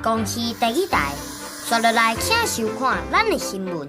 公視第一台，紲落來請收看咱的新聞。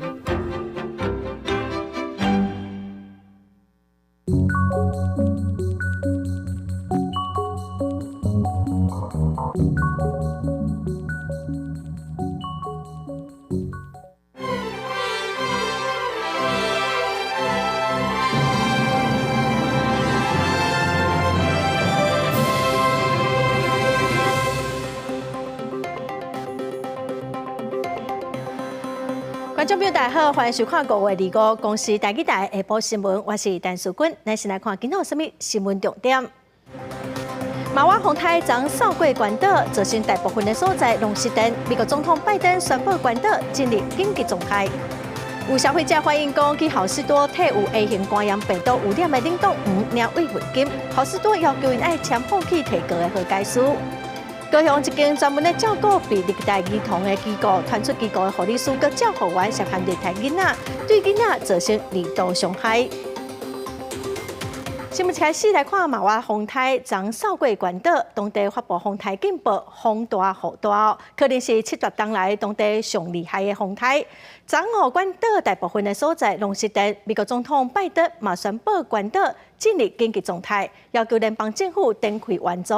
觀眾朋友大家好，歡迎收看5月25公視台語台下晡新聞，我是陳淑君。咱先來看今仔有啥物新聞重點。瑪娃風颱昨掃過關島，造成大部分的所在攏失電。美國總統拜登宣布關島進入緊急狀態。有消費者反映講，去好市多提有 A 型肝炎病毒污染的冷凍魚領慰問金，好市多要求𪜶愛簽放棄提告的和解書。高雄一間專門咧照顧被虐待兒童的機構，傳出機構的護理師佮照護員涉嫌虐待囡仔，對囡仔造成二度傷害。新聞一開始來看瑪娃風颱，昨掃過關島，當地發布風颱警報，風大雨大，可能是七大冬來當地上厲害的風颱。昨予關島大部分的所在攏失電，美國總統拜登嘛宣布關島進入緊急狀態，要求聯邦政府展開援助。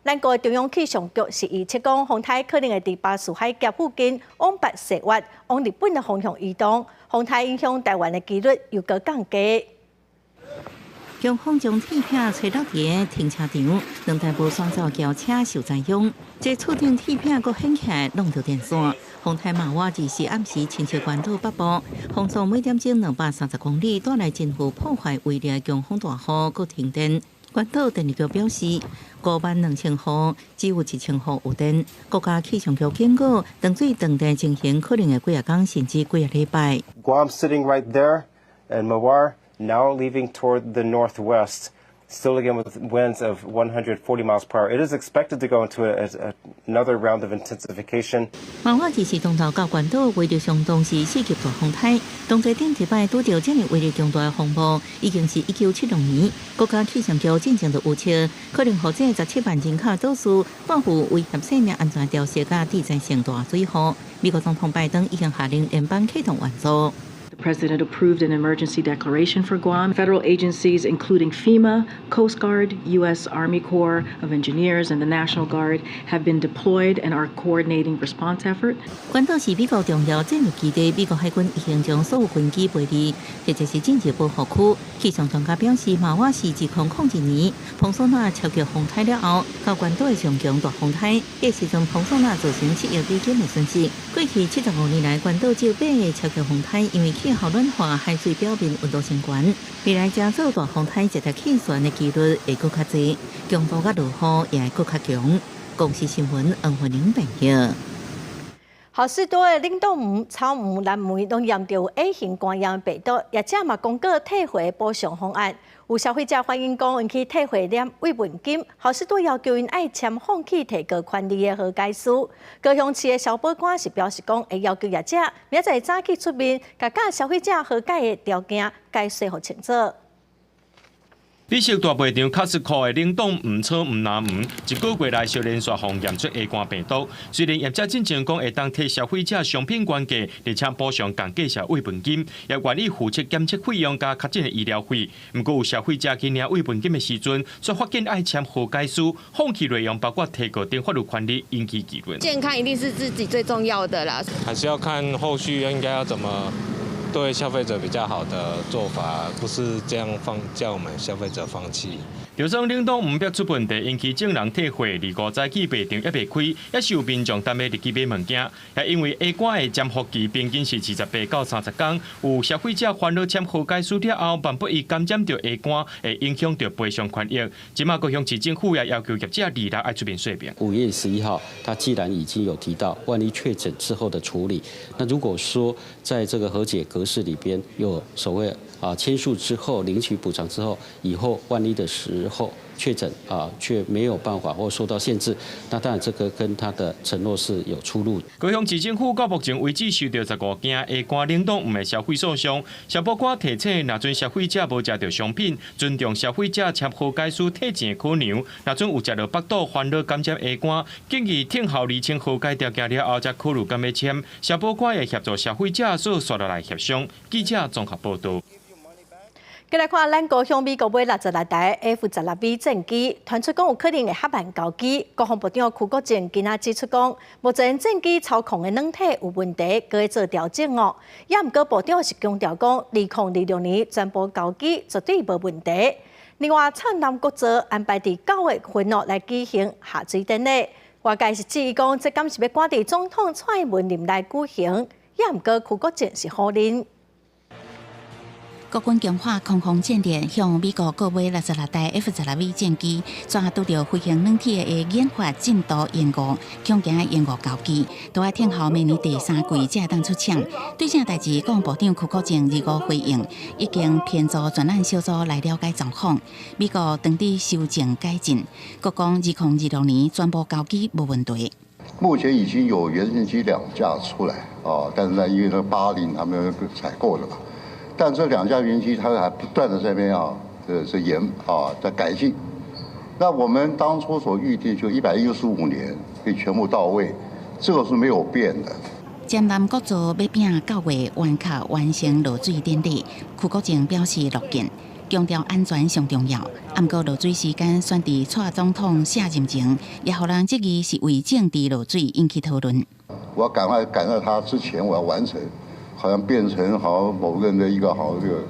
咱國中央氣象局是預測講，風颱可能會佇巴士海峽附近往北勢越，往日本的方向移動，風颱影響台灣的幾率又閣降低。強風將鐵片吹落佇停車場，兩台無雙座轎車受災殃。這厝頂鐵片閣掀起來，弄著電線。風颱瑪娃24暗時侵襲關島北部，風速每點鐘230公里，帶來真具破壞威力的強風大雨，閣停電。關島電力局表示，5萬2千戶只有1千戶有電。國家氣象局警告，斷水斷電情形可能會幾仔工，甚至幾個禮拜。 Guam sitting right there, and Mawar now leaving toward the northwest, still again with winds of 140 miles per hour. It is expected to go into another round of intensification. 瑪娃24東到關島威力相當是四級大風颱，當地頂一擺拄著這麼威力強大的風暴，已經是1976年。國家氣象局進前就預測，可能予這17萬人口島嶼背負威脅生命安全潮汐佮地災性大水雨。美國總統拜登已經下令聯邦啟動援助。 The president approved an emergency declaration for Guam. Federal agencies, including FEMA, Coast Guard, U.S. Army Corps of Engineers, and the National Guard, have been deployed and are coordinating response effort. 關島是美國重要戰略基地，美國海軍已經將所有軍機飛離，或者是進入保護區。氣象專家表示，瑪娃是2001年彭索納超級風颱了後，到關島的上強大風颱，彼時陣彭索納造成7億美金的損失。過去75年來，關島只有八个超級風颱，因為氣候暖化，海水表面溫度升懸，未來這做大風颱熱帶氣旋的幾率會閣較濟，強度佮落雨也會閣較強。公視新聞黃慧玲編譯。好市多的冷凍魚、草魚、藍莓攏驗著有 A 型肝炎病毒，業者嘛公告退貨補償方案。有消費者反映講，𪜶去退貨領慰問金，好市多要求𪜶愛簽放棄提告權利的和解書。高雄市的消保官是表示講，會要求業者明仔載早起出面，共消費者和解的條件解釋予清楚。美食大賣場 Costco 的冷凍魚草魚藍莓，一個月內就連續予驗出 A 肝病毒。雖然業者進前講會當替消費者商品原價，而且補償仝價數慰問金，也願意付出檢測費用佮確診的醫療費。毋過有消費者去領慰問金的時陣，卻發現愛簽和解書，放棄內容包括提告等法律權利，引起議論。健康一定是自己最重要的啦，還是要看後續應該要怎麼對消費者比較好的做法，不是這樣放叫我們消費者放棄。就算冷凍魚出問題，引起眾人退貨，25早起賣場猶未開，也是有民眾等欲入去買物件。也因為 A 肝的潛伏期平均是28到30工，有消費者煩惱簽和解書了後，萬不伊感染著 A 肝，會影響著賠償權益。這馬高雄市政府也要求業者26愛出面說明。5月11號，他既然已經有提到，萬一確診之後的處理，那如果說在這個和解格式裡邊有所謂啊簽署之後領取補償之後，以後萬一的時候確診啊，卻沒有辦法或受到限制，那當然這個跟他的承諾是有出入。高雄市政府到目前為止收到15件下寒冷凍焐的消費訴訟，消保官提醒，若準消費者無食著商品，尊重消費者簽和解書退錢的可能。若準有食著腹肚煩惱感染下寒，建議聽候釐清和解條件了後，才考慮敢欲簽。消保官會協助消費者做紲落來協商。記者綜合報導。繼來看咱高雄美國買66台 F-16V 戰機，傳出講有可能會合辦交機。國防部長邱國正今仔指出講，目前戰機操控的軟體有問題，閣會做調整哦。也毋過部長是強調講，2026年全部交機絕對無問題。另外，燦南國造安排佇9月份哦來舉行下水典禮。外界是質疑講，這敢是欲趕佇總統蔡英文任內舉行？也毋過邱國正是否認。國軍強化空空戰力，向美國購買66台 F-16V 戰機，怎拄著飛行軟體的研發進度延誤，恐驚延誤交機，都愛等候明年第三季才會當出廠。對這代誌，國防部長邱國正25回應，已經編組專案小組來了解狀況。美國當地修正改進，閣講2026年全部交機無問題。目前已經有原型機兩架出來啊，但是呢，因為那八零他們採購了嘛。但這兩架原機，它還不斷的在那邊啊，這研啊，在改進。那我們當初所預定就115年可以全部到位，這個是沒有變的。劍南國造欲拼9月完卡完成落水典禮，邱國正表示樂見，強調安全上重要。毋過落水時間選佇蔡總統卸任前，也予人質疑是為政治落水引起討論。我要趕快趕在他之前，我要完成。好像變成好像某個人的一個好像這個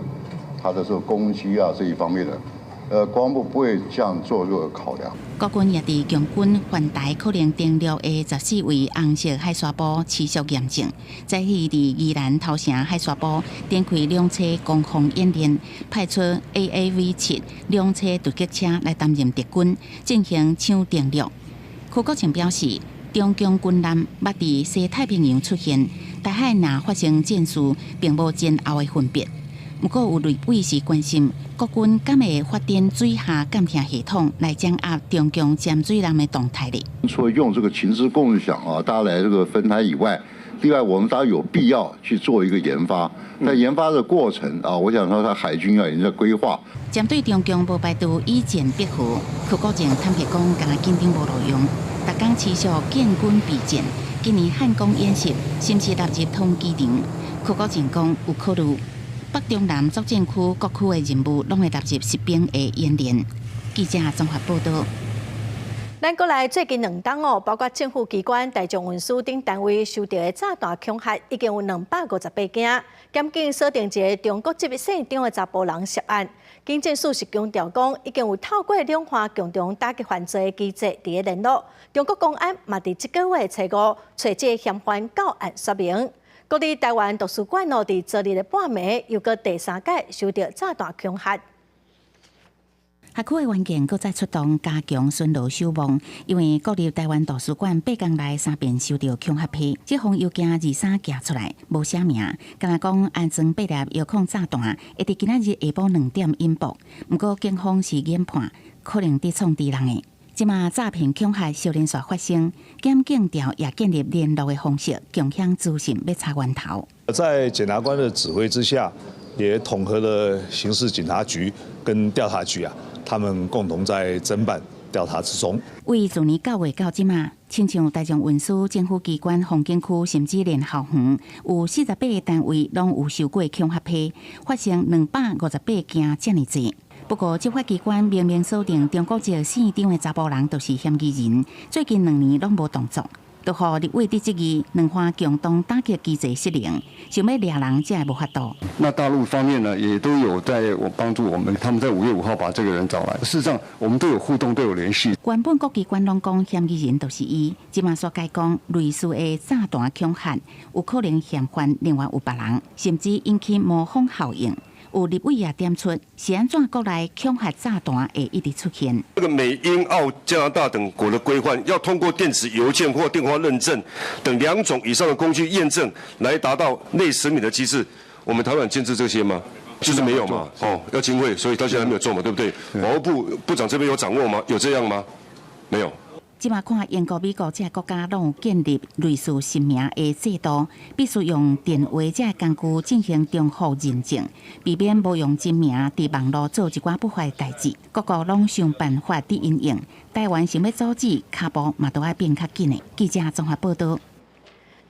他的這個攻擊啊這一方面的，國防部不會這樣做這個考量。國軍也佇共軍環台可能登陸的14位紅色海沙埔持續驗證，早起佇宜蘭頭城海沙埔展開兩棲攻防演練，派出 AAV-7兩棲突擊車來擔任敵軍進行搶登陸。邱國正表示，中共軍艦捌佇西太平洋出現。台海若發生戰事，並無前後的分別。毋過有立委是關心國軍敢會發展水下監聽系統來掌握中共潛水艦的動態咧？除了用這個情資共享啊，大家來這個分攤以外，另外我們當然有必要去做一個研發。在研發的過程啊，我想說，他海軍要已經在規劃。針對中共無排除以戰逼和，邱國正坦白講，敢若緊張無路用，逐工持續建軍備戰。今年漢光演習是毋是納入統機場？邱國正講有考慮。北中南作戰區各區的任務攏會納入實兵的演練。記者綜合報導。咱過來最近兩冬哦，包括政府機關、大眾運輸等單位受著的炸彈恐嚇，已經有258件。檢警鎖定一个中國籍姓張的查埔人涉案。警政署是強調講，已經有透過兩岸共同打擊犯罪的機制佇咧聯絡。中國公安嘛佇這个月初五，揣這个嫌犯到案說明。國立臺灣圖書館哦，佇昨日的半暝，又閣第三擺受著炸彈恐嚇。轄區的員警閣再出動加強巡邏守望，因為國立臺灣圖書館8工內三遍收著恐嚇批，這封郵件23寄出來，無寫名，敢若講安裝八粒遙控炸彈，會佇今仔日下晡2點引爆。毋過警方是研判，可能佇創治人的。這馬詐騙恐嚇小連續發生，檢警調也建立聯絡的方式，共享資訊欲查源頭。在檢察官的指揮之下，也統合了刑事警察局跟調查局啊。他們共同在偵辦調查之中。為自年9月到這馬，親像大眾運輸、政府機關、風景區，甚至連校園，有48个單位攏有收過恐嚇批，發生258件遮爾濟。不過，執法機關明明鎖定中國籍姓張的查埔人就是嫌疑人，最近2年攏無動作，都予立委佇質疑兩岸共同打擊機制失靈，想欲掠人才會無法度。那大陸方面呢，也都有在我幫助我們，他們在5月5號把這個人找來。事實上，我們都有互動，都有聯繫。原本各機關攏講嫌疑人就是伊，這馬煞改講類似的炸彈恐嚇，有可能嫌犯另外有別人，甚至引起模仿效應。有立委也點出，是按怎國內恐嚇炸彈會一直出現？這個美、英、澳、加拿大等國的規範，要通過電子郵件或電話認證等兩種以上的工具驗證，來達到內實名的機制。我們台灣建置這些嗎？就是沒有嘛，哦，要經費，所以到現在還沒有做嘛，對不對？法務部部長這邊有掌握嗎？有這樣嗎？沒有。這馬看英國、美國這個國家攏有建立類似實名的制度，必須用電話這個工具進行重複認證，避免無用真名佇網路做一寡不法代誌。各國攏想辦法佇因應，台灣想欲阻止，跤步嘛都愛變較緊的。記者綜合報道。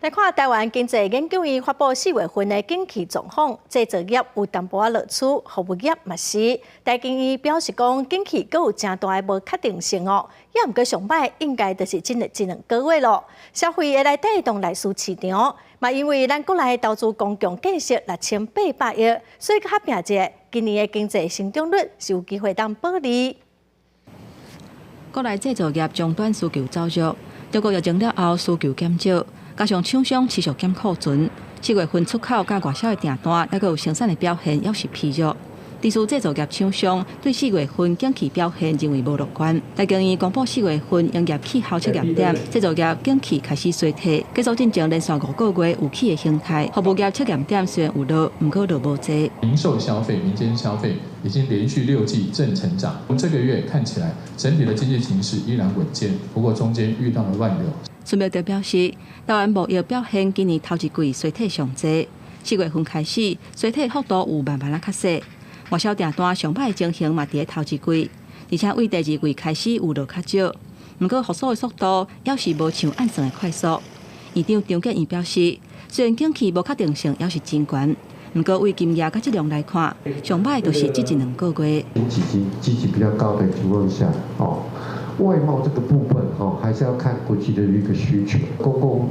來看台灣經濟研究院發布4月份的景氣狀況，製造業有淡薄仔落趨，服務業嘛是。台經院表示講，景氣閣有誠大的無確定性哦，猶毋過上歹應該就是這一兩個月咯。消費會來帶動內需市場，嘛因為咱國內投資公共建設6800億，所以較拼一下，今年的經濟成長率是有機會當保持。國內製造業終端需求走弱，中國疫情了後需求減少。加上廠商持續減庫存，4月份出口佮外銷的訂單，猶閣有生產的表現，猶是疲弱。致使製造業廠商對4月份景氣表現認為無樂觀。台經院公布4月份營業氣候測驗點，製造業景氣開始衰退，結束進前連續5個月有起的形態。服務業測驗點雖然有落，毋過落無濟。零售消費、民間消費已經連續6季正成長。這個月看起來整體的經濟情勢依然穩健，不過中間遇到了亂流。孫明德表示，台灣貿易表現今年頭一季衰退上濟，4月份開始衰退幅度有慢慢仔較細，外銷訂單上歹的情形嘛佇咧頭一季，而且對第二季開始有落較少，毋過復甦的速度猶是無像按算的快速。院長張建義表示，雖然景氣無確定性猶是真懸，毋過對金額佮質量來看，上歹就是這一兩個月。基期比較高的情況下，哦。外貿這個部分，哈，還是要看國際的一個需求。公共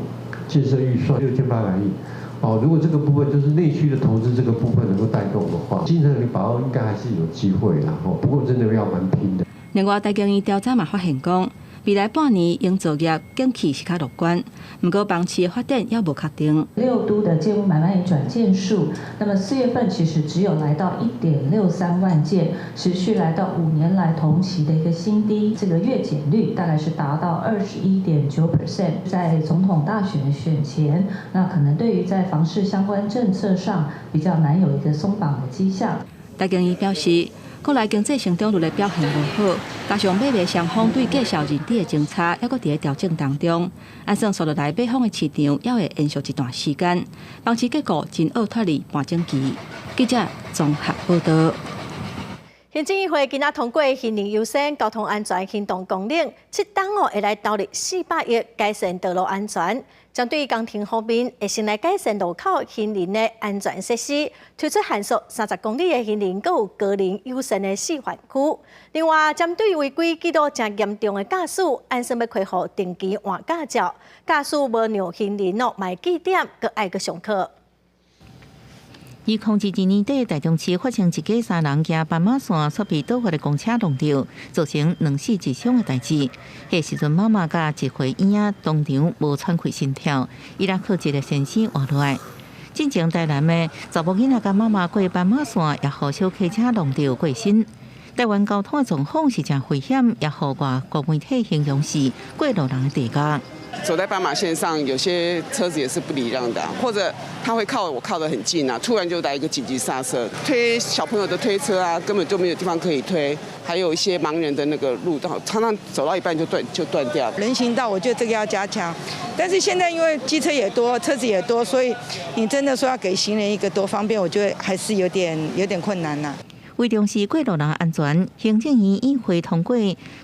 建設預算6800億，哦，如果這個部分就是內需的投資這個部分能夠帶動的話，經濟把握應該還是有機會啦，吼。不過真的要蠻拼的。另外，台經院調查嘛發現講，未來半年營造業景氣是較樂觀，毋過房市的發展猶無確定。六都的建屋買賣轉件數，那麼4月份其實只有來到1.63萬件，持續來到5年來同期的一個新低。這個月減率大概是達到21.9%。在總統大選選前，那可能對於在房市相關政策上比較難有一個鬆綁的跡象。台經院表示，國內經濟成長率的表現無好，加上買賣雙方對價數認知的政策，猶閣佇咧調整當中，按算紲落來買方的市場，猶會延續一段時間，房市結構真惡脫離盤整期。記者綜合報道。行政院會今仔通過行人優先交通安全行動綱領，這冬哦會來投入400億改善道路安全。針對工程方面，會先來改善路口行人的安全設施，推出限速30公里的行人，閣有高齡友善的示範區。另外，針對違規記錄誠嚴重的駕駛，按算欲恢復定期換駕照，駕駛無讓行人哦，嘛會記點，閣愛閣上課。2022年底，台中市發生一家三人行斑馬線，煞被倒過的公車撞著，造成兩死一傷的代誌。彼時陣媽媽佮1歲嬰仔當場無喘氣心跳，伊拉靠一个先生活落來。進前台南的查某囡仔佮媽媽過斑馬線，也予小客車撞著過身。台灣交通的狀況是誠危險，也予外國媒體形容是過路人的地獄。走在斑馬線上，有些車子也是不禮讓的，或者他會靠我靠得很近啊，突然就來一個緊急剎車，推小朋友的推車啊，根本就沒有地方可以推，還有一些盲人的那個路道，常常走到一半就斷掉。人行道我覺得這個要加強，但是現在因為機車也多，車子也多，所以你真的說要給行人一個多方便，我覺得還是有點困難呐。為重視過路人安全，行政院議會通過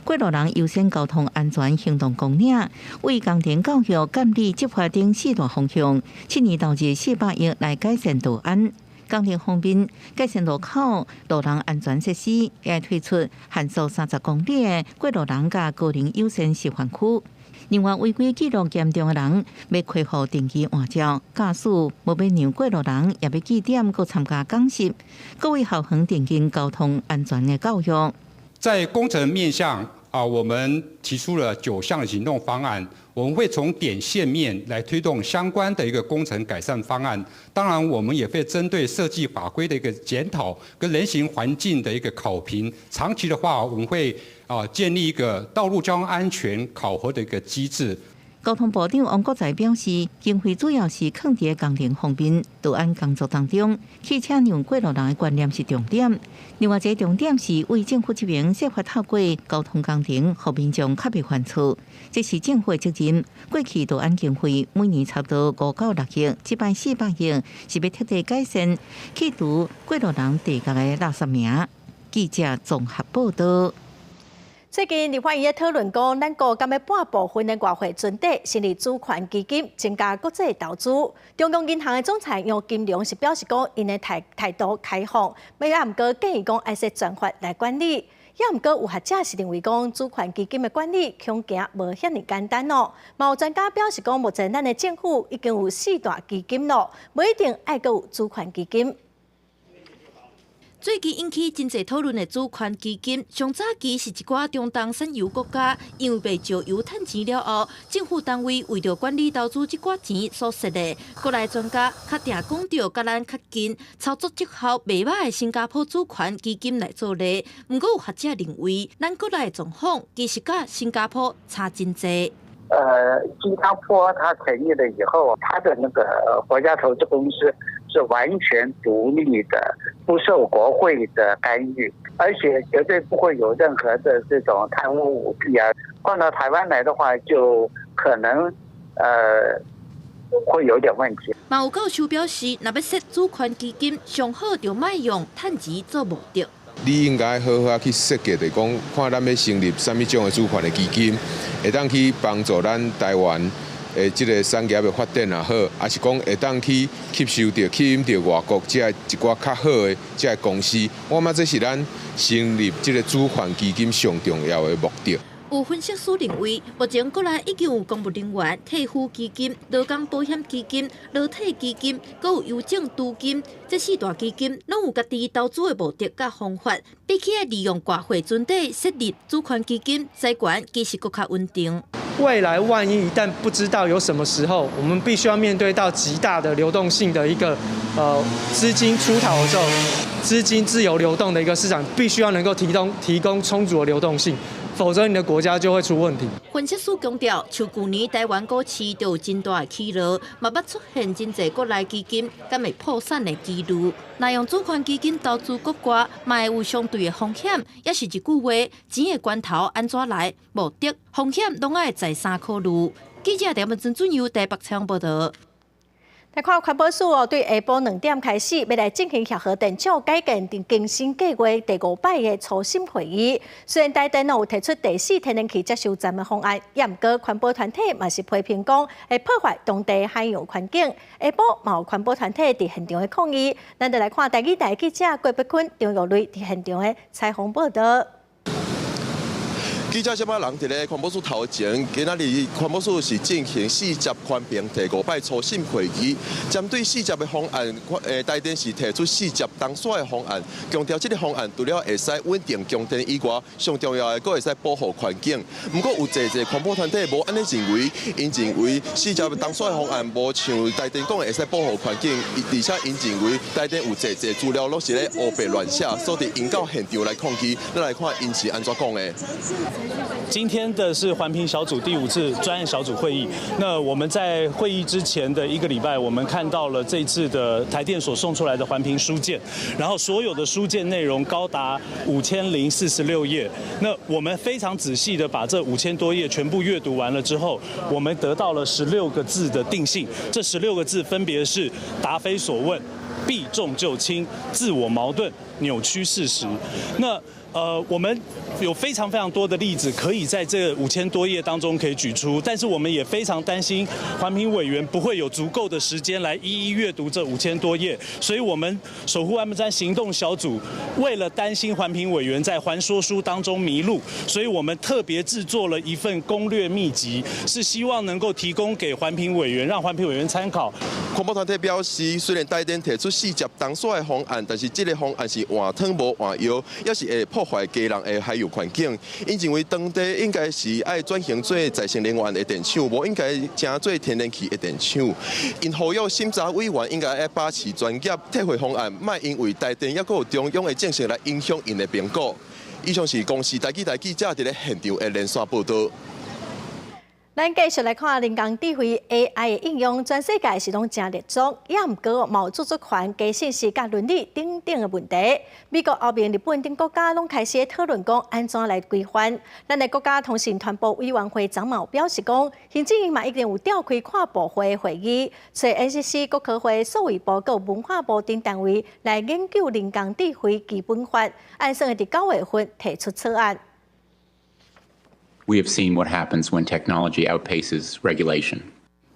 過路人優先交通安全行動綱領，為工程教育、監理、執法等四大方向，7年投入400億來改善道安。工程方面，改善路口路人安全設施，也推出限速30公里的過路人佮高齡優先示範區。另外，違規記錄嚴重的人，欲恢復定期換照；駕駛無欲讓過路人，也欲記點，閣參加講習，閣為校園電競交通安全的教育。在工程面向啊，我們提出了9項行動方案，我們會從點線面來推動相關的一個工程改善方案。當然，我們也會針對設計法規的一個檢討跟人行環境的一個考評。長期的話，我們會啊建立一個道路交通安全考核的一個機制。交通部長王國材表示，經費主要是囥佇工程方面，導安工作當中，汽車讓過路人的觀念是重點。另外一个重點是為政府這邊設法透過交通工程，予民眾較袂犯錯，這是政府的責任。過去導安經費每年差不多5到6億，這擺400億是欲徹底改善去除過路人地角的垃圾名。記者綜合報道。最近立法院咧討論講，咱國敢欲撥部分的外匯存底，成立主權基金，增加國際投資。中央銀行的總裁楊金龍是表示講，𪜶的態度開放，也毋過建議講愛設專法來管理。也毋過有學者是認為講，主權基金的管理恐驚無遐爾簡單哦。嘛有專家表示講，目前咱的政府已經有四大基金咯，無一定愛閣有主權基金。最近引起真濟討論的主權基金，上早期是一寡中東產油國家，因為賣石油趁錢了後，政府單位為著管理投資這寡錢所設的。國內專家較定講著，佮咱較近，操作績效袂䆀的新加坡主權基金來做例。毋過有學者認為，咱國內狀況其實佮新加坡差真濟。新加坡它成立了以後，它的那個國家投資公司是完全獨立的，不受國會的干預，而且絕對不會有任何的這種貪污舞弊啊。換到台灣來的話，就可能會有點問題。嘛有教授表示，若欲設主權基金，上好就莫用趁錢做目的。你應該好好去設計，就講看咱欲成立啥物種的主權的基金，會當去幫助咱台灣的這个產業的發展也好，抑是講會當去吸收著、吸引著外國這一寡較好的這个公司，我感覺這是咱成立這个主權基金上重要的目的。有分析師認為，目前國內已經有公務人員退撫基金、勞工保險基金、勞退基金，閣有郵政儲金，這四大基金攏有家己投資的目的佮方法。比起愛利用外匯存底設立主權基金，債權其實閣較穩定。未來萬一一旦不知道有什麼時候，我們必須要面對到極大的流動性的一個資金出逃的時候，資金自由流動的一個市場，必須要能夠提供充足的流動性。否則你的國家就會出問題。分析師強調，像舊年台灣股市就有真大的起落，嘛捌出現真濟國內基金敢會破產的幾率。若用主權基金投資國外，嘛會有相對的風險。抑是一句話，錢的關頭按怎來，目的風險攏愛再三考慮。記者陳文尊俊由台北採訪報道。來看環保署哦，對下晡2點開始，欲來進行協和電廠改建更新計畫第五擺的初審會議。雖然台電有提出第四天然氣接收站的方案，也毋過環保團體嘛是批評講會破壞當地海洋環境。下晡嘛有環保團體佇現場的抗議。咱就來看台語台記者郭碧坤、張玉瑞佇現場的採訪報道。記者這擺人佇咧環保署頭前，今仔日環保署是進行四接環評第五擺初審會議，針對四接的方案，台電是提出四接東徙的方案，強調這个方案除了會使穩定供電以外，上重要的閣會使保護環境。毋過有濟濟環保團體無按呢認為，𪜶認為四接東徙的方案無像台電講的會使保護環境，而且𪜶認為台電有濟濟資料攏是咧烏白亂寫，所以𪜶到現場來抗議。咱來看𪜶是按怎講的。今天的是環評小組第五次專案小組會議。那我們在會議之前的一個禮拜，我們看到了這次的台電所送出來的環評書件，然後所有的書件內容高達5046頁。那我們非常仔細的把這5000多頁全部閱讀完了之後，我們得到了16個字的定性。這十六個字分別是答非所問、避重就輕、自我矛盾、扭曲事實。那我們有非常非常多的例子可以在這5000多頁當中可以舉出，但是我們也非常擔心環評委員不會有足夠的時間來一一閱讀這五千多頁，所以我們守護安木山行動小組為了擔心環評委員在環說書當中迷路，所以我們特別製作了一份攻略秘籍，是希望能夠提供給環評委員，讓環評委員參考。環保團體表示，雖然台電提出四接東徙的方案，但是這个方案是換湯無換藥，抑是會破壞基隆的海洋環境。𪜶認為當地應該是愛轉型做再生能源的電廠，無應該成做天然氣的電廠。𪜶呼籲審查委員應該愛把持專業退回方案，莫因為台電抑閣有中央的政策來影響𪜶的評估。以上是公視台語台記者佇咧現場的連線報道。咱繼續來看人工智慧 AI 的應用，全世界是攏誠熱衷，也毋過嘛有著作權、假信息佮倫理等等的問題。美國、歐盟、日本等國家攏開始討論講按怎來規範。咱的國家通訊傳播委員會昨嘛有表示講，行政院嘛已經有召開跨部會會議，揣 NCC、國科會、數位部、佮文化部等單位來研究人工智慧基本法，按算會佇9月份提出草案。 We have seen what happens when technology outpaces regulation.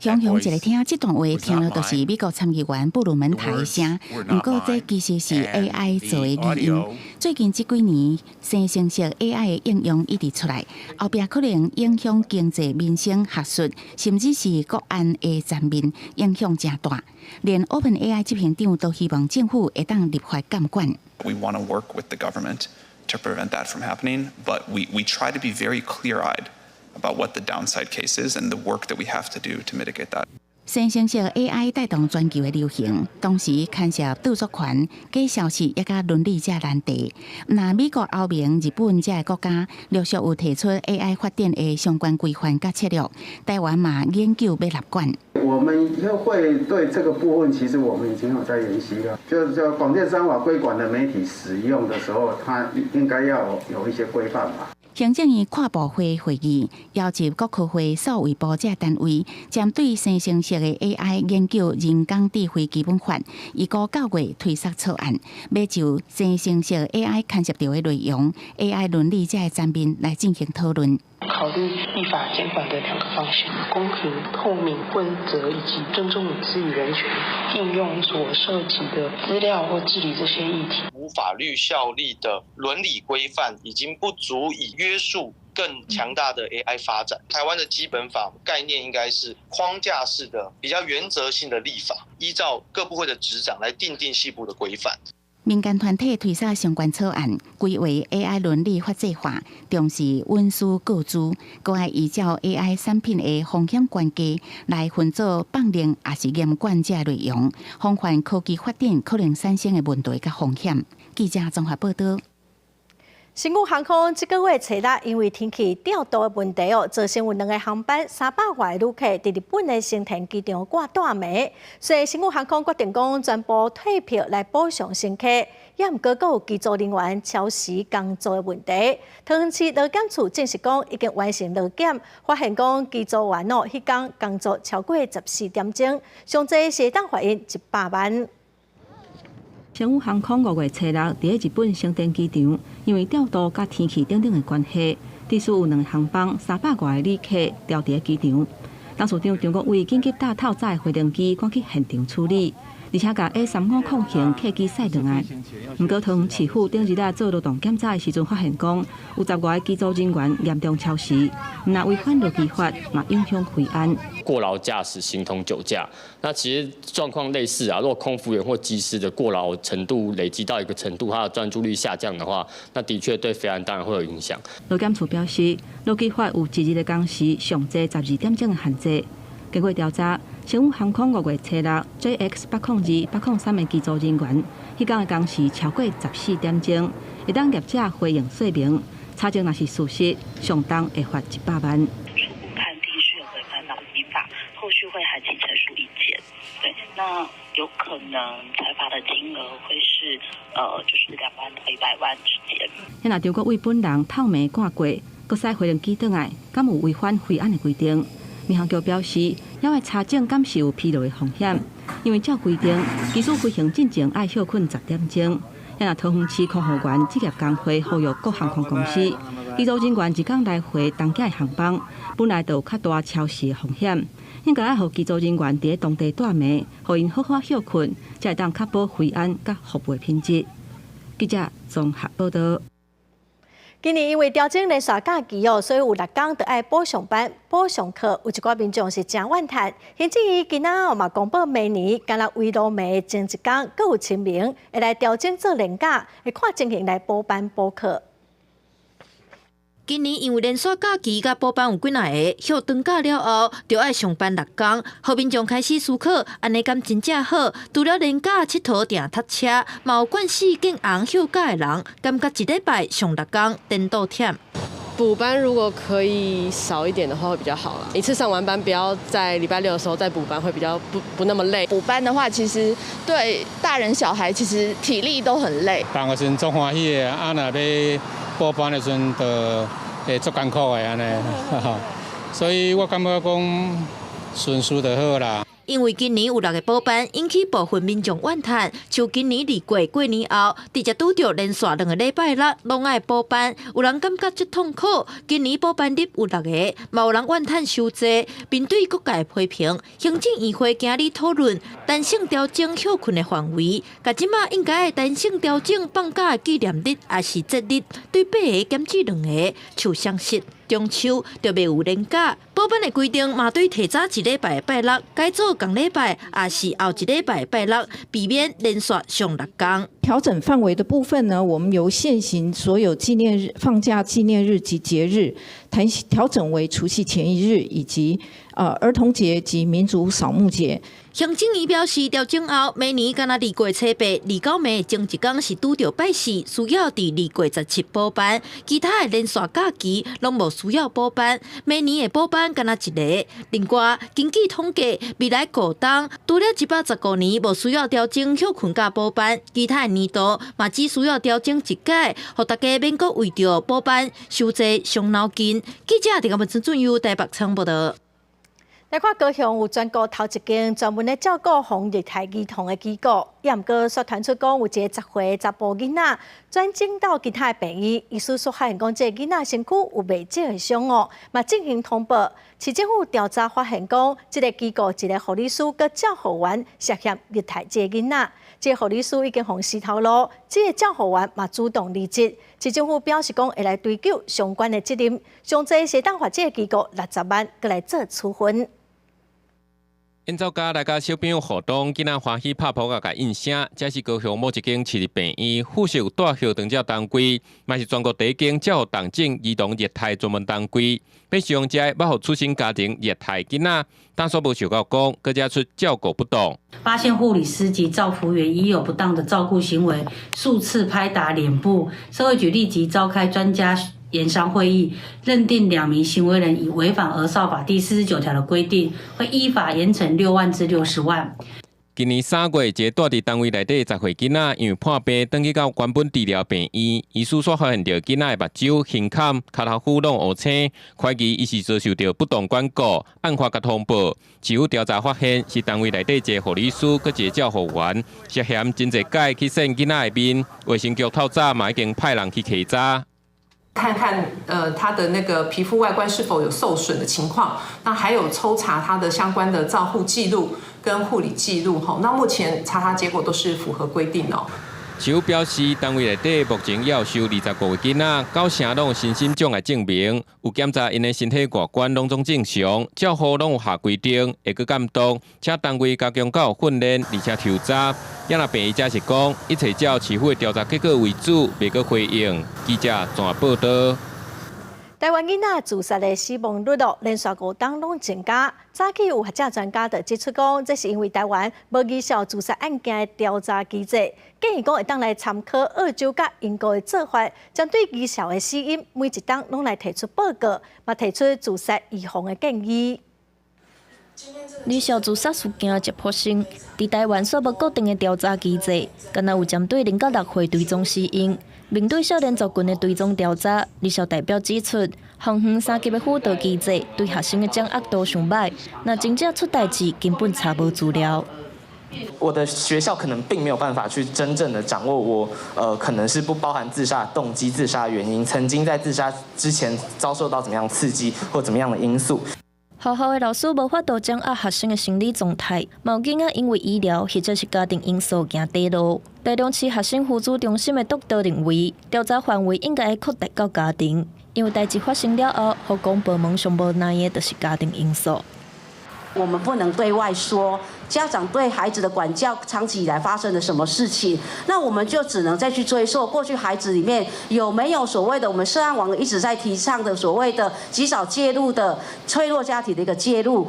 雄雄一个聽這段話，聽著就是美國參議員布魯門塔的聲。毋過這其實是 AI 做的語音。最近這幾年，生成式 AI 的應用一直出來，後壁可能影響經濟、民生、學術，甚至是國安的層面，影響誠大。連 OpenAI 執行長都希望政府會當立法監管。 We want to work with the government to prevent that from happening, but we try to be very clear-eyed about what the downside case is and the work that we have to do to mitigate that. 生成式 AI 帶動全球的流行，同時牽涉著作權、假消息抑佮倫理這難題。若美國、歐盟、日本這个國家陸續有提出 AI 發展的相關規範佮策略，台灣嘛研究欲立管。我們會對這個部分，其實我們已經有在研習了。就是說廣電三法規管的媒體使用的時候，它應該要有一些規範吧。行政院跨部會會議邀集國科會、數位部這單位，針對生成式的 AI 研究人工智慧基本法，預估9月推出草案，欲就生成式 AI 牽涉著的內容、AI 倫理這个層面來進行討論。考慮立法監管的兩個方向：公平、透明、問責以及尊重隱私與人權，應用所涉及的資料或治理這些議題。無法律效力的倫理規範已經不足以約束更強大的 AI 發展。台灣的基本法概念應該是框架式的、比較原則性的立法，依照各部會的職掌來訂定細部的規範。民間團體推捒相關草案，規劃 AI 倫理法制化，重視隱私個資，閣愛依照 AI 產品的風險懸低來分做放任抑是嚴管這內容，防範科技發展可能產生的問題佮風險。記者綜合報導。星宇航空這個月初六，因為天氣調度的問題哦，造成有兩个航班300外旅客佇日本的成田機場掛大暝，所以星宇航空決定講全部退票來補償乘客。也毋過，閣有機組人員超時工作的問題。桃園市勞檢處證實講已經完成勞檢，發現講機組員哦，彼工工作超過14點鐘，上濟是會當罰𪜶100萬。星宇航空5月初六，佇咧日本成田機場，因為調度佮天氣等等的關係，致使有兩个航班300外个旅客牢佇咧機場。董事長張國煒緊急搭透早的飛行機趕去現場處理，而且共 A350型客機駛轉來。毋過桃園市府頂日仔做勞動檢查的時陣，發現講有10外个機組人員嚴重超時，毋但違反勞基法，嘛影響飛安。過勞駕駛形同酒駕，那其實狀況類似啊。如果空服員或機師的過勞程度累積到一個程度，他的專注力下降的話，那的確對飛安當然會有影響。勞檢處表示，勞基法有一日的工時上濟12點鐘的限制。經過調查，星宇航空5月初六 JX 802、803的機組人員，彼工的工時超過14點鐘，會當業者回應說明，查證若是事實，上重會罰100萬。初步判定是有違反勞基法，後續會函請陳述意見。對，那有可能裁罰的金額會是，就是2萬到100萬之間。若張國煒本人透暝掛過，閣駛飛行機轉來，敢有違反飛安的規定？民航局表示，猶愛查證敢是有疲勞的風險，因為照規定，機師飛行進前愛歇睏10點鐘。若桃園市空服員職業工會呼籲各航空公司，機組人員一工來回東京的航班，本來就有較大超時的風險，應該愛予機組人員佇咧當地蹛暝，予𪜶好好歇睏，才會當確保飛安佮服務品質。記者綜合報導。今年因為調整連續假期哦，所以有6工著愛補上班、補上課，有一寡民眾是誠怨嘆。行政院今仔嘛公布明年敢若圍爐暝前一工，閣有清明會來調整做連假，會看情形來補班補課。今年因為連續假期佮補班有幾若个，歇長假了後，就愛上班6工，予民眾開始思考，按呢敢真正好？除了連假𨑨迌定塞車，嘛有慣勢見紅休假的人，感覺一禮拜上6工顛倒忝。補班如果可以少一點的話，會比較好啦。一次上完班，不要在禮拜六的時候再補班，會比較不那麼累。補班的話，其實對大人小孩其實體力都很累。放的時陣足歡喜的，啊，若欲補班的時陣，就會足艱苦的按呢。所以我感覺講順序就好啦。因為今年有六个補班，引起部分民眾怨嘆。像今年二月過年後，直接拄著連續兩个禮拜六攏愛補班，有人感覺足痛苦。今年補班日有六个，嘛有人怨嘆傷濟。面對各界批評，行政院會今日討論彈性調整歇睏的範圍，共這馬應該彈性調整放假的紀念日抑是節日，對八个減至兩个，像雙十、中秋就袂有連假。補班的規定嘛，對提早一禮拜拜六改做仝禮拜，抑是後一禮拜拜六，避免連續上六工。調整範圍的部分呢，我們由現行所有紀念日、放假紀念日及節日，調整為除夕前一日以及兒童節及民族掃墓節。行政院表示，調整後，明年敢若二月初八、29暝前一工是拄著拜四，需要佇2月17補班；其他的連續假期攏無需要補班。明年的補班敢若一个。另外，根據統計，未來五冬除了115年無需要調整歇睏佮補班，其他的年度嘛只需要調整一擺，予大家免閣為著補班傷濟傷腦筋。記者鄭文俊由台北採報道。來看高雄有全國頭一間專門咧照顧防虐待兒童的機構，也毋過煞傳出講有一個10歲查埔囡仔轉診到其他的病院，醫師煞發現講這个囡仔身軀有袂少的傷哦，嘛進行通報。市政府調查發現講，這个機構一个護理師佮照護員涉嫌虐待這个囡仔，這个護理師已經予辞頭路，這个照護員嘛主動離職。市政府表示講會來追究相關的責任，上濟會當罰這个機構60萬，閣來做處分。演奏家來佮小朋友互動，囡仔歡喜拍噗仔共應聲。這是高雄某一間市立病院附設有帶後長照單位，嘛是全國第一間照護重症兒童虐待專門單位。欲使用這個予出生家庭虐待囡仔，但煞無想到講，閣遮出照顧不當。發現護理師及照服員疑有不當的照顧行為，數次拍打臉部，社會局立即召開專家研商會議，認定兩名行為人已違反兒少法第49條的規定，會依法嚴懲6萬至60萬。今年3月，一个蹛佇單位內底10歲囡仔，因為破病，轉去到原本治療病院，醫師煞發現著囡仔的目睭、胸坎、跤頭膚攏烏青，懷疑伊是遭受著不當管顧，案發共通報。市府調查發現，是單位內底一个護理師佮一个照護員涉嫌真濟擺去扇囡仔的面，衛生局透早嘛已經派人去稽查。看看他的那個皮膚外觀是否有受損的情況，那還有抽查他的相關的照護記錄跟護理記錄，吼，那目前查查結果都是符合規定哦。市府表示，單位內底目前猶收25個囡仔，9成攏有身心障礙證明，有檢查𪜶的身體外觀攏總正常，照護攏有下規定，會閣監督，請單位加強教育訓練，而且抽查。也若病院則是講，一切照市府的調查結果為主，袂閣回應。記者綜合報道。台灣囡仔自殺的死亡率哦，連續5冬攏增加。早起有學者專家就指出講，這是因為台灣無兒少自殺案件的調查機制，建議講會當來參考澳洲佮英國的做法，針對兒少的死因，每一冬攏來提出報告，嘛提出自殺預防的建議。兒少自殺事件捷發生，佇台灣煞無固定的調查機制，敢若有針對0到6歲追蹤死因。面對少年族群的追蹤調查，兒少代表指出，學校三級的輔導機制對學生的掌握度上䆀，若真正出代誌，根本查無資料。我的學校可能並沒有辦法去真正的掌握我，可能是不包含自殺動機、自殺原因，曾經在自殺之前遭受到怎麼樣刺激或怎麼樣的因素。學校的老師無法度掌握學生的心理狀態，嘛有囡仔因為醫療或者是家庭因素行短路。台中市學生輔助中心的督導認為，調查範圍應該擴大到家庭，因為代誌發生了後，予公部門上無奈的就是家庭因素。我們不能對外說家長對孩子的管教長期以來發生了什麼事情，那我們就只能再去追溯過去孩子裡面有沒有所謂的我們社安網一直在提倡的所謂的及早介入的脆弱家庭的一個介入。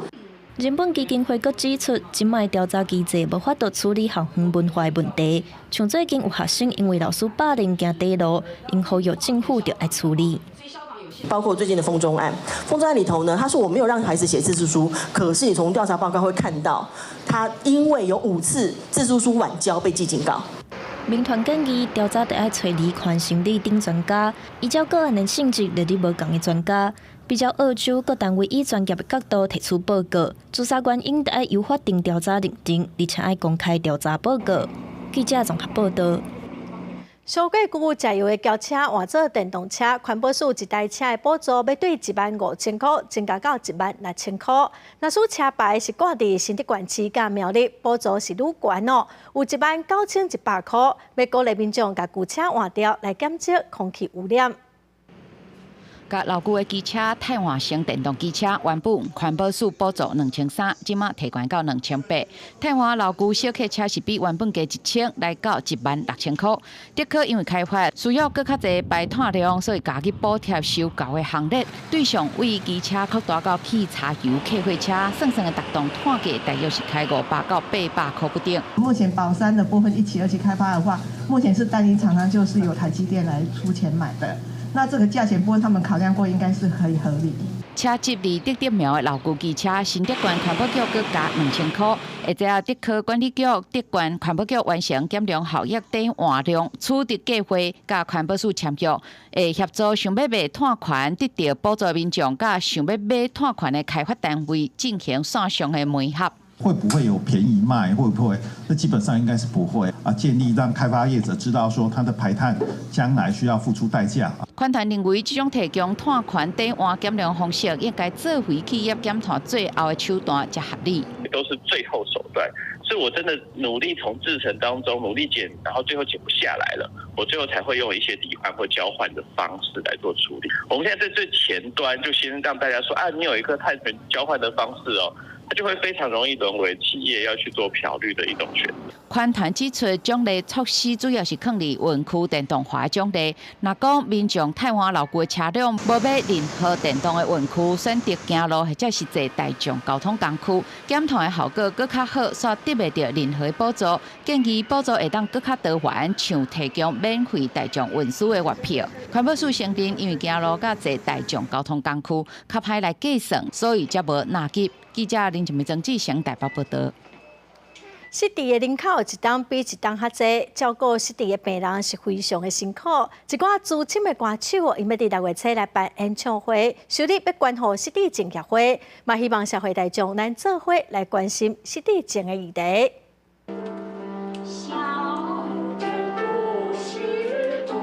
人本基金會閣指出，這擺調查機制無法度處理校園文化的問題，像最近有學生因為老師霸凌行短路，應呼籲政府著愛處理。包括最近的豐中案，豐中案裡頭呢，他說我沒有讓孩子寫自訴書，可是你從調查報告會看到，他因為有5次自訴書晚交被記警告。民團建議調查得愛揣離權心理等專家，依照個案的性質列入無仝的專家，比照澳洲各單位以專業的角度提出報告，自殺原因得愛由法定調查認定，而且愛公開調查報告。記者綜合報道。上過舊柴油的轎車換做電動車，環保署一台車的補助欲對15,000箍增加到16,000箍。若使車牌是掛佇新竹縣市佮苗栗，補助是愈懸哦，有19,100箍。欲鼓勵民眾共舊車換掉，來減少空氣污染。共老舊的機車替換成電動機車，原本環保署補助2300，這馬提懸到2800。替換老舊小客車是比原本加1000，來到16,000箍。竹科因為開發需要閣較濟排碳量，所以加入補貼收購的行列。對上位機車擴大到汽柴油客貨車，算算的逐棟碳價大約是開500到800箍不等。目前寶山的部分一期、二期開發的話，目前是單一廠商就是由台積電來出錢買的。那這個價錢部分，他們考量過，應該是可以合理。車籍佇竹竹苗的老舊機車，新竹縣環保局閣加2000箍，會知竹科管理局、竹縣環保局完成減量效益轉換量取得計劃，佮環保署簽約，會協助想欲賣碳權得著補助民眾，佮想欲買碳權的開發單位進行線上的媒合。會不會有便宜賣？會不會？這基本上應該是不會啊。建立讓開發業者知道說，它的排碳將來需要付出代價。環團認為，這種提供碳權轉換減量方式，應該做為企業減碳最後的手段才合理。都是最後手段，所以我真的努力從製程當中努力減，然後最後減不下來了，我最後才會用一些抵換或交換的方式來做處理。我們現在在最前端就先讓大家說啊，你有一個碳權交換的方式哦。它就會非常容易淪為企業要去做漂綠的一種選擇。環團指出，獎勵措施主要是囥佇園區電動化獎勵。若講民眾替換老舊車輛，無欲任何電動的園區，選擇行路或者是坐大眾交通工具，減碳的效果閣較好，煞得袂著任何補助。建議補助會當閣較多元，像提供免費大眾運輸的月票。環保署承認，因為行路佮坐大眾交通工具較歹來計算，所以才無納入。記者林靜美、曾志成台北報導。失智的人口一冬比一冬較濟，照顧失智的病人是非常的辛苦。一寡資深的歌手𪜶欲佇6月初來辦演唱會，收入欲捐予失智症協會，嘛希望社會大眾咱做伙來關心失智症的議題。小人故事多。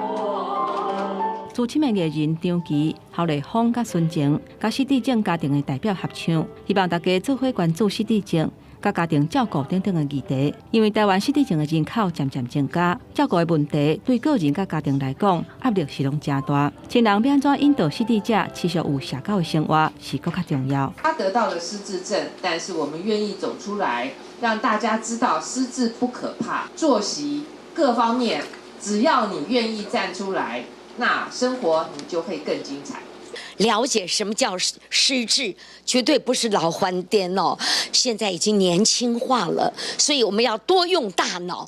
資深的藝人張琪、侯麗芳佮孫晴，佮失智症家庭的代表合唱，希望大家做伙關注失智症佮家庭照顧等等的議題。因為台灣失智症的人口漸漸增加，照顧的問題對個人佮家庭來講壓力是攏誠大。親人欲按怎引導失智者持續有社交的生活，是閣較重要。他得到了失智症，但是我們願意走出來，讓大家知道失智不可怕，作息各方面，只要你願意站出來，那生活你就會更精彩。了解什麼叫失智，絕對不是老番顛哦，現在已經年輕化了，所以我們要多用大腦，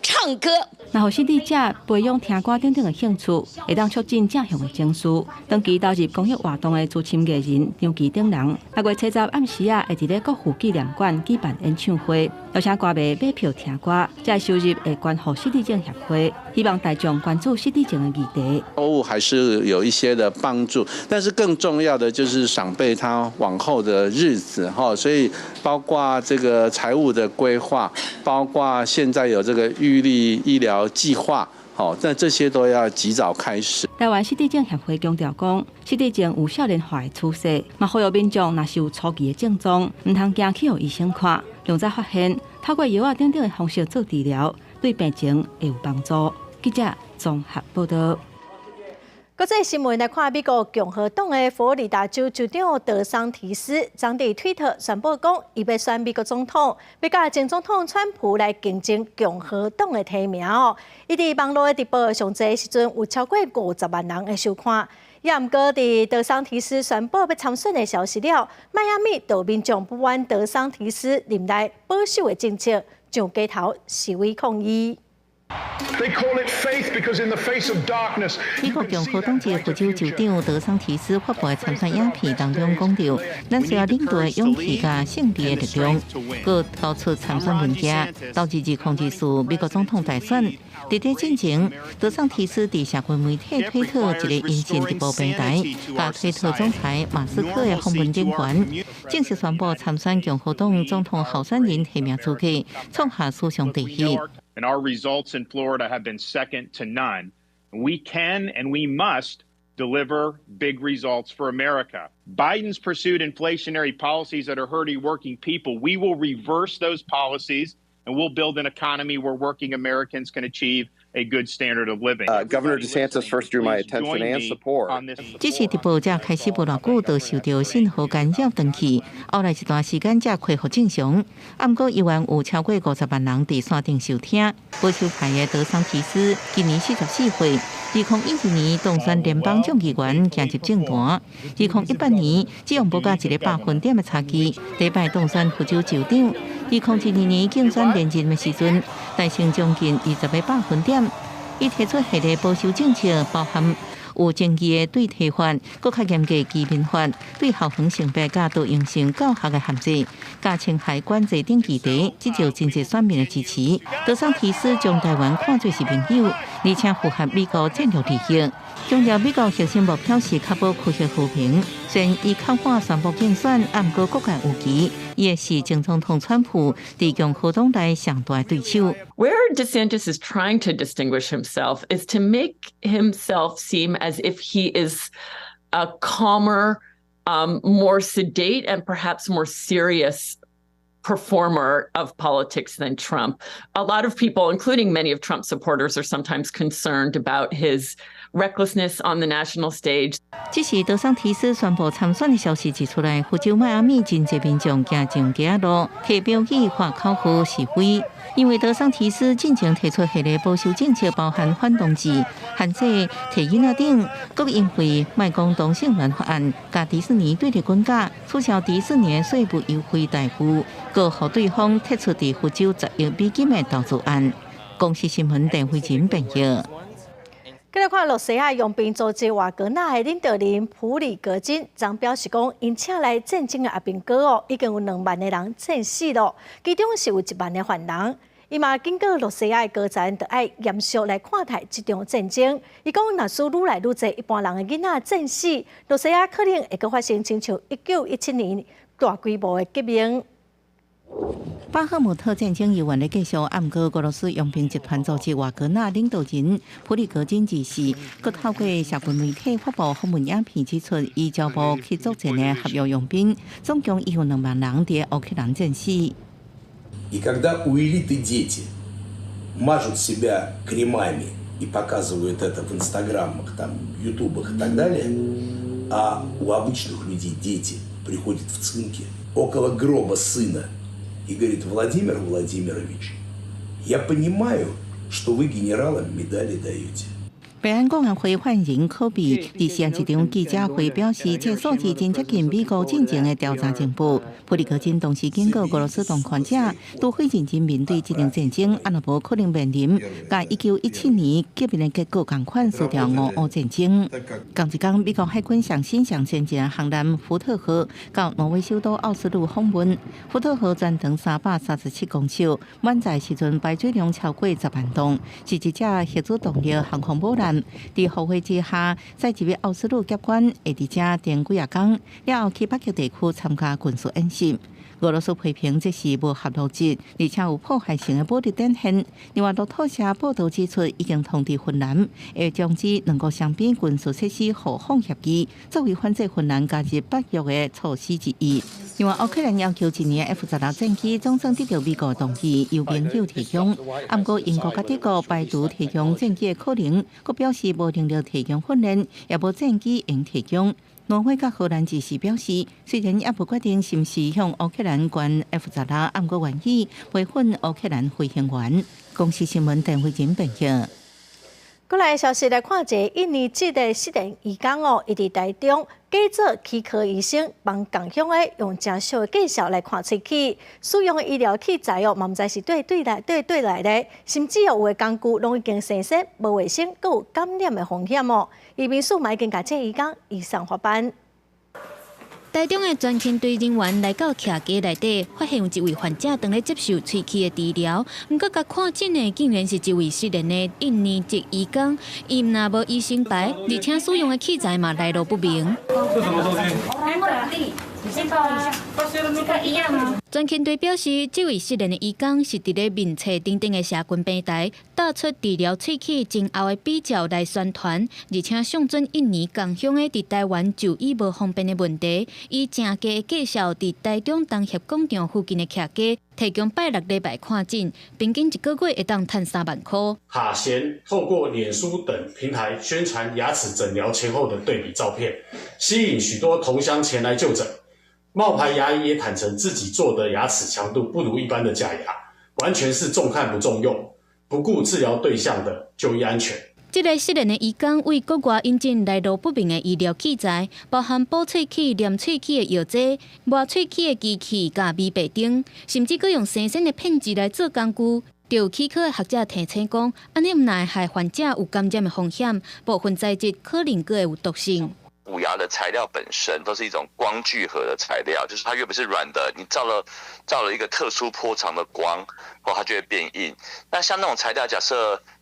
唱歌。若予失智者培養聽歌等等的興趣，會當促進正向的情緒。長期投入公益活動的資深藝人張琪等人，6月70暗時仔會佇咧國父紀念館舉辦演唱會，邀請歌迷買票聽歌，這收入會捐予失智症協會，希望大眾關注失智症的議題。購物還是有一些的幫助，但是更重要的就是長輩他往後的日子哈，所以包括這個財務的規劃，包括現在有這個預立醫療計劃，好，但這些都要及早開始。台灣失智症協會強調講，失智症有少年化的趨勢，嘛呼籲民眾若是有初期的症狀，毋通驚去予醫生看，量早發現，透過藥仔等等的方式做治療，對病情會有幫助。記者綜合報導。國際新聞來看，美國共和黨的佛羅里達州州長德桑提斯，昨佇推特宣布講，伊欲選美國總統，欲佮前總統川普來競爭共和黨的提名哦。伊佇網路的直播上濟時陣有超過50萬人的收看。也毋過，佇德桑提斯宣布欲參選的消息了，邁阿密就民眾不滿德桑提斯任內保守的政策，上街頭示威抗議。They call it faith because in the face of darkness. 美國共和黨籍佛州州長德桑提斯發布的參選影片當中講著，咱需要領導的勇氣佮勝利的力量，閣交出參選文件，導致2024美國總統大選。佇這進前，德桑提斯佇社群媒體推特一个音訊直播平台，佮推特總裁馬斯克的訪問頂懸，正式宣布參選共和黨總統候選人提名資格，創下史上第一。 And our results in Florida have been second to none. We can and we must deliver big results for America. Biden's pursued inflationary policies that are hurting working people. We will reverse those policies and we'll build an economy where working Americans can achieve a good standard of living. Governor DeSantis first drew my attention and support. 這是直播才開始無偌久，就受著信號干擾斷去，後來一段時間才恢復正常。毋過猶原有超過50萬人佇線頂收聽。保守派的德桑提斯今年44歲，2012年當選聯邦眾議員，行入政壇。2018年只用無到一個百分點的差距，第一擺當選佛州州長。2022年競選連任的時陣，大勝將近20個百分點。伊提出系列保守政策，包含有爭議的對提法，閣較嚴格移民法，對校園性別佮多樣性教學的限制，佮青海管制等議題，得著真濟選民的支持。德桑提斯將台灣看做是朋友，而且符合美國戰略利益。強調美國核心目標是確保區域和平。雖然伊較晚宣布競選，毋過各界預期，伊會是前總統川普佇共和黨內上大對手。 Where DeSantis is trying to distinguish himself is to make himself seem as if he is a calmer, more sedate, and perhaps more serious performer of politics than Trump. A lot of people, including many of Trump's supporters, are sometimes concerned about his recklessness on the national stage. 這是德桑提斯宣布參選的消息一出來，佛州邁阿密真濟民眾行上街路，提標語、喊口號示威。因為德桑提斯進前提出系列保守政策，包含反同志、限制提囡仔等，閣因為莫講同性戀法案，共迪士尼對立滾架，取消迪士尼稅務優惠待遇，閣予對方提出佇佛州10億美金的投資案。公視新聞鄧慧琴編譯。繼續看，羅西亞傭兵組織瓦格納的領導人普里格金，昨表示講，𪜶請來戰爭的阿兵哥哦，已經有2萬个人戰死囉，其中是有1萬个犯人。伊嘛警告羅西亞的高層，著愛嚴肅來看待這場戰爭。伊講，若是愈來愈濟一般人的囡仔戰死，羅西亞可能會閣發生親像1917年大規模的革命。巴赫姆特戰爭猶原咧繼續，毋過俄羅斯傭兵集團組織瓦格納領導人普里格金辭世，閣透過社群媒體發布訪問影片，指出伊招募去作戰的合約傭兵，總共已有2萬人佇烏克蘭戰死。 И когда у элиты дети мажут себя кремами и показывают это в инстаграмах, там, ютубах и так далее, а у обычных людей дети приходят в цинке около гроба сына и говорит: «Владимир Владимирович, я понимаю, что вы генералам медали даете». 白安國安會發言人柯比佇四一場記者會表示，這數字真接近美國進前的調查情報。普里格金同時警告俄羅斯當權者，除非認真面對這場戰爭，啊若無可能面臨佮1917年革命的結果仝款，輸掉俄烏戰爭。仝一工，美國海軍上新上先進航艦福特號到挪威首都奧斯陸訪問。福特號全長337公尺，滿載時陣排水量超過10萬噸，是一隻核子動力航空母艦。佇雨火之下，載入去奧斯陸峽灣，會佇遮停幾仔工，了後去北極地區參加軍事演習。俄羅斯批評這是無合邏輯，而且有破壞性的武力展現。另外，路透社報導指出，已經通知芬蘭，會終止兩國雙邊軍事設施互訪協議，作為反制芬蘭加入北約的措施之一。另外，烏克蘭要求一年 F-16戰機總算得著美國同意，由盟友提供。毋過英國佮德國排除提供戰機的可能，閣表示無能力提供訓練，也無戰機會提供。挪威佮荷蘭只是表示，雖然猶無決定是毋是向烏克蘭捐 F-16，毋過願意培訓烏克蘭飛行員。公視新聞鄧慧珍編譯。過來消息來看，一個印尼籍的失聯移工哦，伊佇台中。假做齒科醫生幫仝鄉的用誠俗的介紹來看喙齒，使用的醫療器材哦，嘛毋知是佗對來佗對來的，甚至哦有的工具攏已經生鏽、無衛生，閣有感染的風險哦。移民署嘛已經共這醫工移送法辦。台中的專勤隊人員來到徛家內底，發現有一位患者當咧接受喙齒的治療，毋過共看診的竟然是一位失聯的印尼籍醫工，伊毋但無醫生牌，而且使用的器材嘛來路不明。這什麼東西？你先報一下，這個一樣嗎？專勤隊表示，這位失聯的醫工是佇咧面冊等等的社群平台，貼出治療喙齒前後的比較來宣傳，而且上準印尼仝鄉的佇台灣就醫無方便的問題，以誠低的介紹佇台中東協廣場附近的徛家，提供拜六禮拜看診，平均一個月會當趁3萬箍。哈賢透過臉書等平台宣傳牙齒診療前後的對比照片，吸引許多同鄉前來就診。冒牌牙醫也坦承自己做的牙齒強度不如一般的假牙，完全是中看不中用，不顧治療對象的就醫安全。這个失聯的醫工為國外引進來路不明的醫療器材，包含補喙齒、黏喙齒的藥劑、磨喙齒的機器、佮美白燈，甚至閣用生鮮的片劑來做工具。就有齒科的學者提醒講，按呢毋但會害患者有感染的風險，部分材質可能閣會有毒性。補牙的材料本身都是一種光聚合的材料，就是它原本是軟的，你照了一個特殊波長的光，後它就會變硬。那像那種材料，假設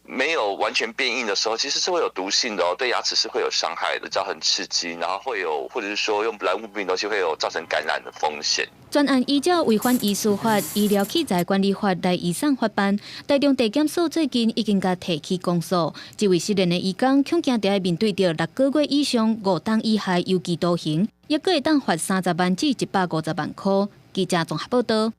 沒有完全變硬的時候，其實是會有毒性的哦，對牙齒是會有傷害的，造成刺激，然後會有，或者是說用來路不明東西會有造成感染的風險。專案依照違反醫師法、醫療器材管理法來移送法辦。台中地檢署最近已經共提起公訴，這位失聯的醫工恐驚著愛面對著6個月以上5冬以下有期徒刑，抑閣會當罰30萬至150萬箍。記者綜合報道。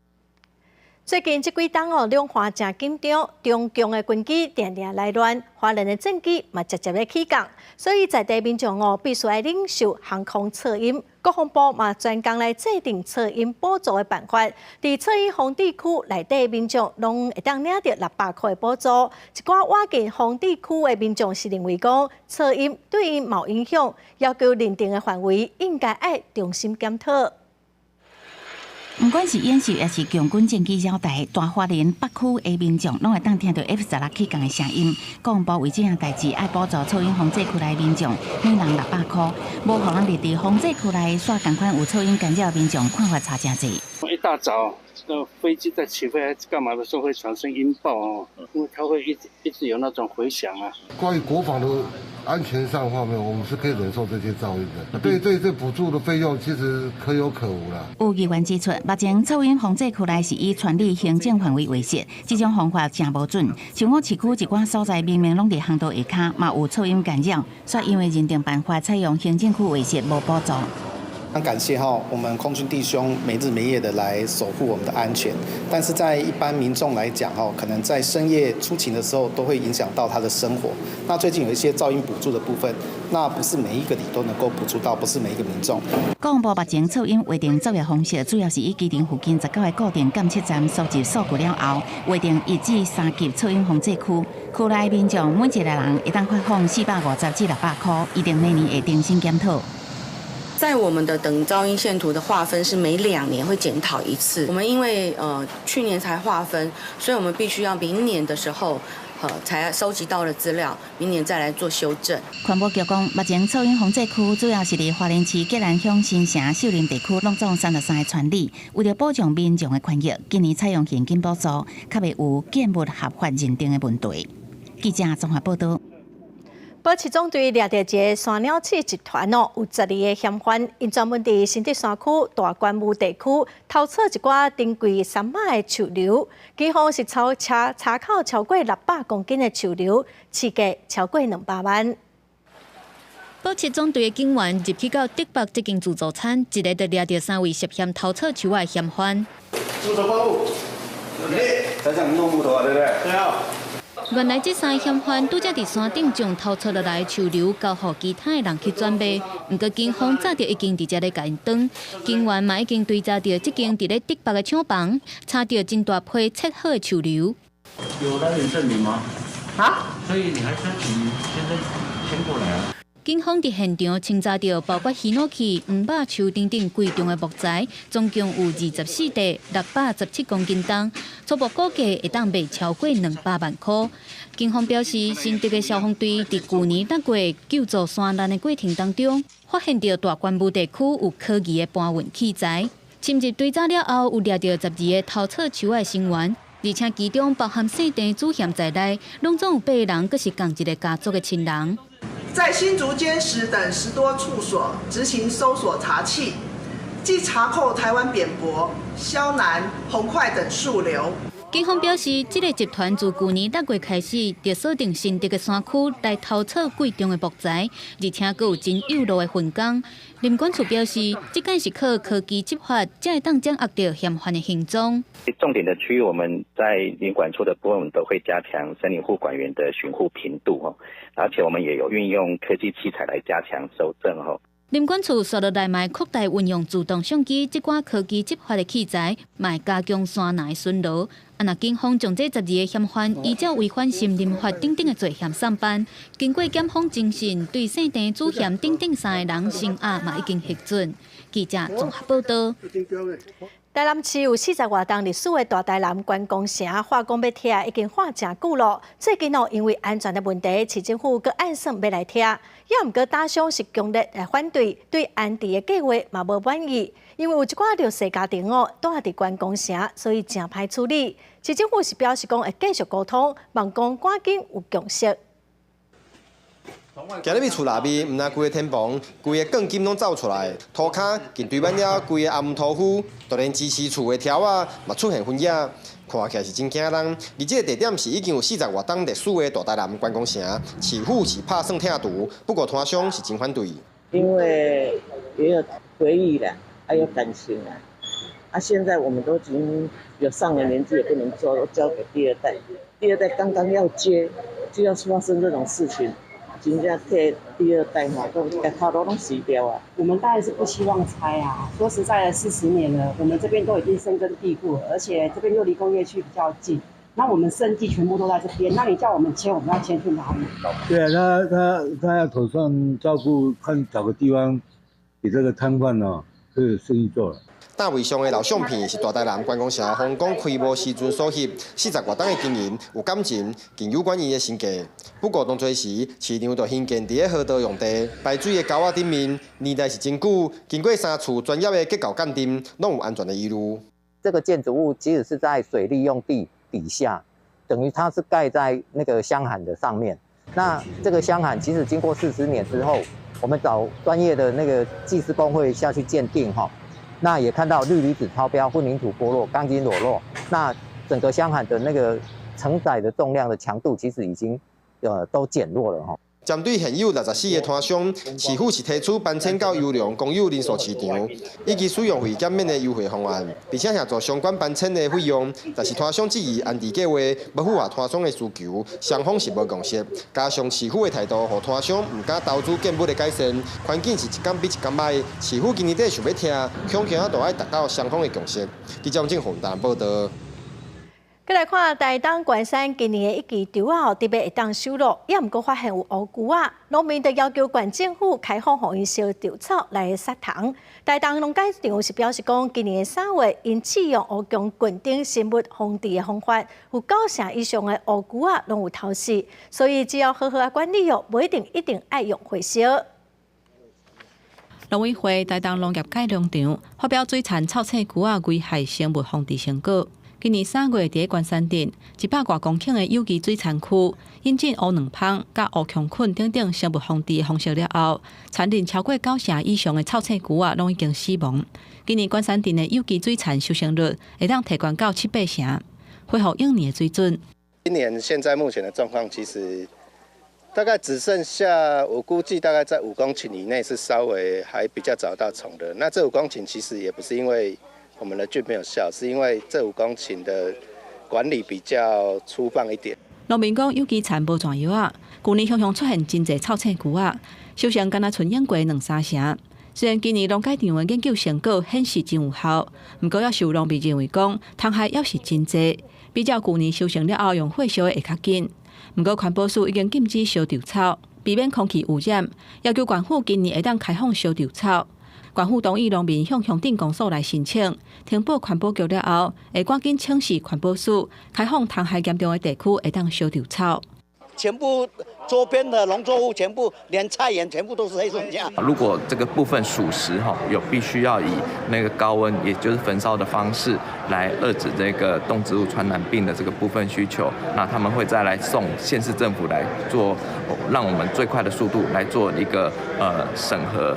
最近這幾冬哦，兩岸誠緊張，中共的軍機定定來亂，花蓮的戰機嘛捷捷咧起降，所以在地民眾哦必須愛忍受航空噪音。國防部嘛專工來制定噪音補助的辦法，佇噪音防治區內底民眾攏會當領著600箍的補助。一寡倚近防治區的民眾是認為講，噪音對𪜶無影響，要求認定的範圍應該愛重新檢討。毋管是演習，抑是共軍戰機繞台，大花蓮北區的民眾攏會當聽著 F 十六起降的聲音。國防部為這項代誌，愛補助噪音防制區內民眾，每人600箍，無予人佇佇防制區內煞仝款有噪音干擾的民眾看法差誠濟。一大早，這個飛機在起飛還是幹嘛的時候會產生音爆哦，因為它會一直一直有那種迴響啊。關於國防的安全上方面，我們是可以忍受這些噪音的。對對，這補助的費用其實可有可無啦。有議員指出，目前噪音防制區內是以全里行政範圍劃設，這種方法誠無準。像講市區一寡所在明明攏佇航道下跤，嘛有噪音干擾，煞因為認定辦法採用行政區劃設，無補助。很感謝哈，我們空軍弟兄沒日沒夜的來守護我們的安全，但是在一般民眾來講哈，可能在深夜出勤的時候都會影響到他的生活。那最近有一些噪音補助的部分，那不是每一個里都能夠補助到，不是每一個民眾。國防部目前噪音劃定作業方式，主要是以機場附近19個固定監測站收集數據了後，劃定1至3級噪音防制區。區內民眾每一個人會當發放450至600箍，一定每年會重新檢討。在我們的等噪音線圖的劃分是每2年會檢討一次。我們因為去年才劃分，所以我們必須要明年的時候，才收集到了資料，明年再來做修正。環保局講，目前噪音防制區主要是佇花蓮市、吉蘭鄉、新城、秀林地區，攏總33個村里。為著保障民眾的權益，今年採用現金補助，較袂有建物合法認定的問題。記者綜合報道。保持總隊掠著一个山鳥鼠集團哦，有12个嫌犯，𪜶專門佇新竹山區大觀霧地區偷採一寡珍貴杉仔的樹瘤，警方是抄查查扣超過600公斤的樹瘤，市價超過200萬。保七總隊的警員入去到竹北這間自助餐，一下就掠著三位涉嫌偷採樹仔的嫌犯。木頭礦物，在這弄木頭啊，對不對？對啊。原來這三个嫌犯拄才佇山頂將偷採落來的樹瘤交予其他的人去轉賣，毋過警方早就已經佇遮咧共𪜶擋，警員嘛已經追查著這間佇咧竹北的廠房，查著真大批切好的樹瘤。有來源證明嗎？啊？所以你還申請先生簽過來啊？警方佇現場清查著包括ヒノキ、黃肉樹等等貴重的木材，總共有24塊，617公斤重，初步估計會當賣超過200萬箍。警方表示，新竹的消防隊佇舊年6月救助山難的過程當中，發現著大觀霧地區有可疑的搬運器材，深入追查了後，有掠著12個偷採樹仔的成員，而且其中包含姓鄭主嫌在內，攏總有八个人，閣是仝一个家族的親人。在新竹尖石等10多處所執行搜索查緝，計查扣臺灣扁柏、肖楠、紅檜等數瘤。警方表示，這个集團自舊年6月開始，就鎖定新竹的山區來偷採貴重的木材，而且閣有真幼路的分工。林管處表示，這擺是靠科技執法，才會當掌握著嫌犯的行蹤。重點的區域，我們在林管處的部分，我們都會加強森林護管員的巡護頻度哦，而且我們也有運用科技器材來加強搜證哦。林管處紲落來嘛會擴大運用自動相機這款科技執法的器材，嘛會加強山林巡邏。啊，若警方將這12个嫌犯依照違反森林法等等的罪嫌送辦，經過檢方偵訊，對姓鄭主嫌等等三个人聲押嘛已經核准。記者綜合報道。台南市有40外冬歷史的大台南觀光城，話講欲拆已經話誠久囉。最近哦，因為安全的問題，市政府閣按算欲來拆，也毋過打商是強烈來反對，對安置的計劃嘛無滿意。因為有一寡弱勢家庭哦，蹛佇觀光城，所以誠歹處理。市政府是表示講會繼續溝通，望講趕緊有共識。行入去厝內面，毋但規个天棚、規个鋼筋攏走出來，塗跤更堆滿了規个紅塗灰，就連支持厝的柱仔嘛出現分野，看起來是真驚人。而這个地點是已經有40外冬歷史的大台南觀光城，市府是拍算拆除，不過攤商是真反對。因為也有回憶啦，還有感情啊。啊，現在我們都已經有上了年紀，也不能做，都交給第二代。第二代剛剛要接，就要發生這種事情。真正替第二代嘛，都頭路攏死掉啊！我們當然是不希望拆啊。說實在的，40年了，我們這邊都已經深根蒂固了，而且這邊又離工業區比較近，那我們生計全部都在這邊。那你叫我們遷，我們要遷去哪裡？對啊，他要妥善照顧，看找個地方比這個攤販哦，可以生意做了。攤位上的老相片是大台南觀光城風光開幕時陣所翕，40外冬的經營有感情，更有關𪜶的身價。不過當初時，市場就興建佇咧河道用地，排水的溝仔頂面，年代是真久，經過三次專業的結構鑑定，攏有安全的疑慮。這個建築物其實是在水利用地底下，等於它是蓋在那個箱涵的上面。那這個箱涵其實經過40年之後，我們找專業的那個技師工會下去鑑定，哈。那也看到氯離子超標、混凝土剝落、鋼筋裸露，那整個箱涵的那個承載的重量的強度，其實已經都減弱了哈。針對現有64个攤商，市府是提出搬遷到優良公有零售市場，以及使用費減免的優惠方案，並且協助相關搬遷的費用。但是攤商質疑安置計劃無符合攤商的需求，雙方是無共識。加上市府的態度，予攤商毋敢投資建物的改善，環境是一工比一工䆀。市府今年底想欲拆，恐驚都愛達到雙方的共識。記者王正宏台報道。閣來看台東關山今年的一期稻仔，特別會當收囉，也毋過發現有烏龜仔，農民就要求縣政府開放予𪜶燒稻草來殺蟲。台東農改場是表示講，今年的3月𪜶試用烏蠋棍燈生物防治的方法，有九成以上的烏龜仔攏有頭死，所以只要好好仔管理哦，無一定一定愛用火燒。農委會台東農業改良場發表水田臭青龜仔危害生物防治成果。今年3月，佇關山鎮100外公頃的有機水田區，引進烏卵蜂、佮烏蠋菌等等生物防治的方式了後，田裡超過九成以上的臭青龜仔攏已經死亡。今年關山鎮的有機水田收成率會當提懸到七八成，恢復往年的水準。今年現在目前的狀況，其實大概只剩下，我估計大概在5公頃以內是稍微還比較找到蟲的。那這5公頃其實也不是因為我們的菌沒有效，是因為這5公頃的管理比較粗放一點。農民講有機田無糞藥仔，舊年常常出現真濟臭青龜仔，收成敢若賰往過兩三成。雖然今年農改場的研究成果顯示真有效，毋過猶是有農民認為講，蟲害猶是真濟，比較舊年收成了後用火燒的會較緊。毋過環保署已經禁止燒稻草，避免空氣污染，要求縣府今年會當開放燒稻草。縣府同意農民向鄉鎮公所來申請，呈報環保局了後，會趕緊請示環保署，開放蟲害嚴重的地區會當燒稻草。全部周邊的農作物，全部連菜園全部都是黑松醬。如果這個部分屬實哈，有必須要以那個高溫，也就是焚燒的方式來遏止這個動植物傳染病的這個部分需求，那他們會再來送縣市政府來做，讓我們最快的速度來做一個審核。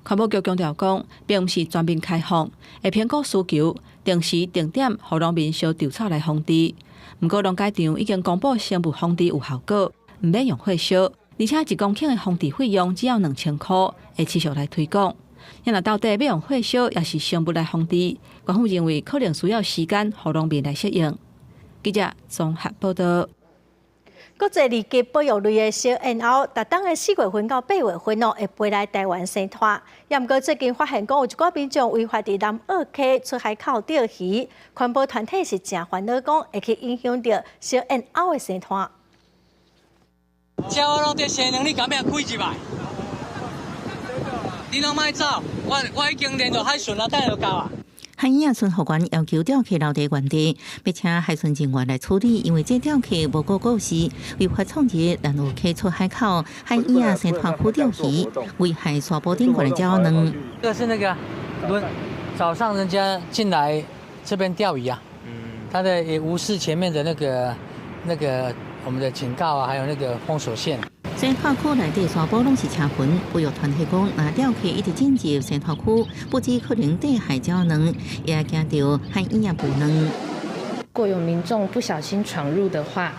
環保局強調講，並毋是全面開放，會評估需求，定時定點予農民燒稻草來防治。毋過農改場已經公布生物防治有效果，毋免用火燒，而且一公頃的防治費用只要2000箍，會持續來推廣。若到底欲用火燒，抑是生物來防治，縣府認為可能需要時間，予農民來適應。記者綜合報道。國際二級保育類的小燕鷗，逐冬的4月份到8月份哦，會飛來台灣生湠。也毋過最近發現講有一寡民眾違法佇南澳溪出海口釣魚，環保團體是誠煩惱，講會去影響著小燕鷗的生湠。鳥攏佇生卵，你敢欲開入來？你攏莫走，我已經聯絡海巡啊，等下就到啊。海嬰仔巡護員要求釣客留佇原地，欲請海巡人員來處理，因為這釣客無顧告示，違法闖入南澳溪出海口海嬰仔生湠區釣魚，危害沙坡頂懸的鳥卵。這個是那個，早上人家進來這邊釣魚啊，他的也無視前面的那個我們的警告啊，還有那個封鎖線。生湠區內底沙埔攏是車墳，保育團體講，若釣客一直進入生湠區，不只可能帶害鳥卵，也驚著海嬰仔孵卵。如果有民眾不小心闖入的話，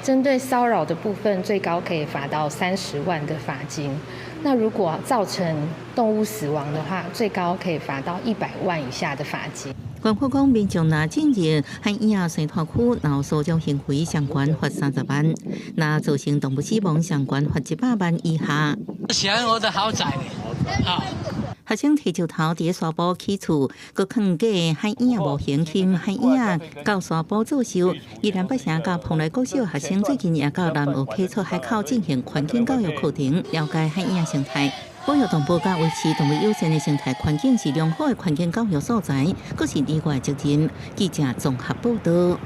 針對騷擾的部分，最高可以罰到30萬的罰金。那如果造成動物死亡的話，最高可以罰到100萬以下的罰金。縣府講，民眾若進入海嬰仔生湠區，若有騷擾行為，上懸罰30萬；若造成動物死亡，上懸罰100萬以下。喜歡我的豪宅，好。學生提石頭佇沙埔起厝，閣囥假海嬰仔模型，吸引海嬰仔到沙埔作秀。宜蘭北城佮蓬萊國小學生最近也到南澳溪出海口進行環境教育課程，了解海嬰仔生態。保育動物佮維持動物友善的生態環境是良好的環境教育素材，閣是你我的責任。記者綜合報道。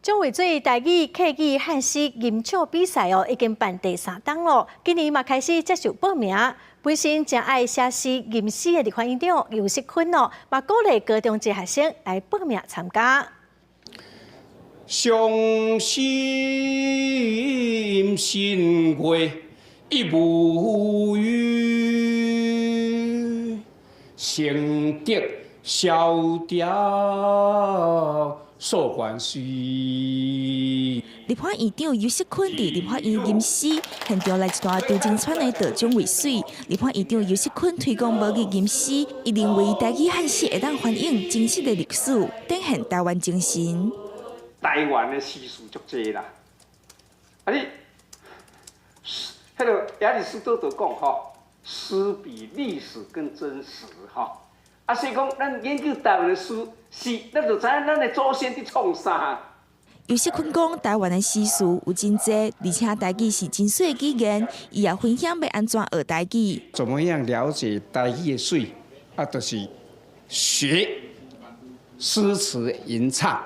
蔣渭水台語客語漢詩吟唱比賽哦，已經辦第三冬咯。今年嘛開始接受報名。本身誠愛寫詩吟詩的立法院長游錫堃哦，嘛鼓勵高中職學生來報名參加。傷心心話一無語，成德蕭條訴關稅。立法院長游錫堃佇立法院吟詩，現場來一段張真川的道蔣渭水。立法院長游錫堃推廣母語吟詩，伊認為台語漢詩會當反映真實的歷史，展現台灣精神。台灣的詩詞足濟啦，啊你，彼个亞里士多德講吼，詩比歷史更真實吼。啊，所以講，咱研究台灣的詩，是咱就知影咱的祖先佇創啥。游錫堃講，台灣的詩詞有真濟，而且台語是真媠的語言，伊也分享欲按怎學台語。怎麼樣了解台語的媠？啊，就是學詩詞吟唱。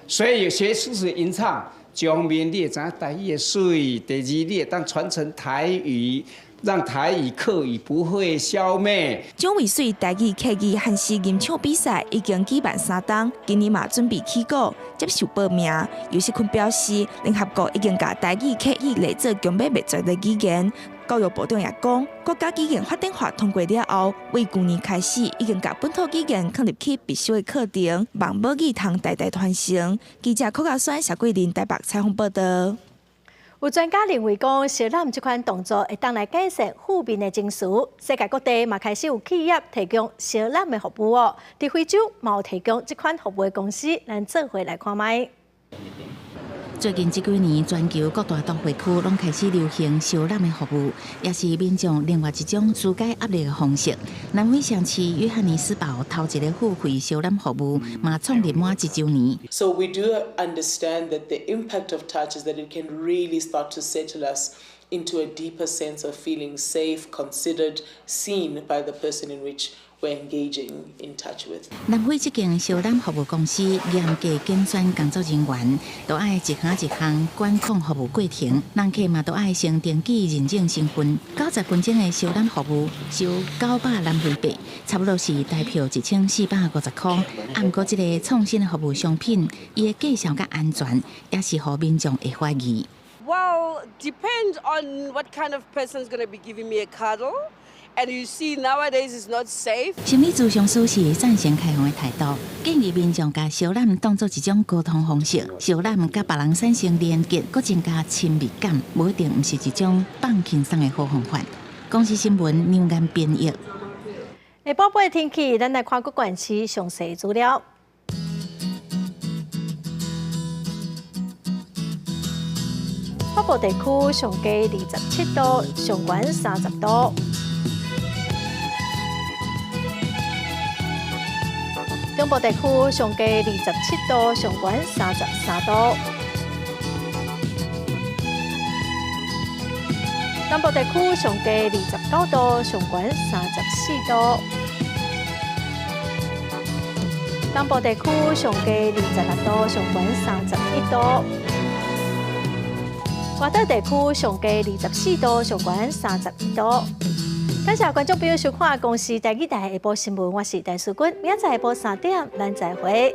所以學詩詞吟唱，一方面你會知影台語的媠，第二你會當傳承台語。讓台語客語不會消滅。蔣渭水台語客語漢詩吟唱比賽已經舉辦三冬，今年嘛準備起鼓接受報名。游錫堃表示，聯合國已經共台語客語列做強欲滅絕的語言。教育部長也講，國家語言發展法通過了後，為舊年開始已經共本土語言放入去必修的課程，望母語通代代傳承。記者柯家宣、謝桂林台北採訪報道。有專家認為講，相攬這款動作會當來改善負面的情緒。世界各地嘛開始有企業提供相攬的服務哦。佇非洲嘛有提供這款服務的公司，咱做伙來看覓。最近這幾年，全球各大都會區攏開始流行相攬的服務，也是民眾另外一種紓解壓力的方式。南非城市約翰尼斯堡頭一个付費相攬服務，嘛創立滿一週年。 So we do understand that the impact of touch is that it can really start to settle us. into a deeper sense of feeling safe, considered, seen by the person in which we're engaging in touch with. 南非這間燒攬服務公司嚴格揀選工作人員，都愛一項一項管控服務過程，人客嘛都愛先登記認證身份。90分鐘的燒攬服務收900南非幣，差不多是台票1450箍。啊，毋過這個創新的服務商品，伊的價數佮安全，也是予民眾會懷疑。 Well, depends on what kind of person is going to be giving me a cuddle. And you see, nowadays it's not safe. 心理諮商師是贊成開放的態度，建議民眾共燒攬當做一種溝通方式，燒攬佮別人產生連結，閣增加親密感，無一定毋是一種放輕鬆的好方法。公視新聞梁岩編譯。下晡晡天氣，咱來看各縣市詳細資料。北部地區上低27度，上懸30度。中部地區上低27度，上懸33度。南部地區上低29度，上懸34度。東部地區上低26度，上懸31度。外島地區上低24度，上懸31度。感謝觀眾朋友收看《公視台語台》下晡新聞，我是陳淑君，明仔載下晡3點，咱再會。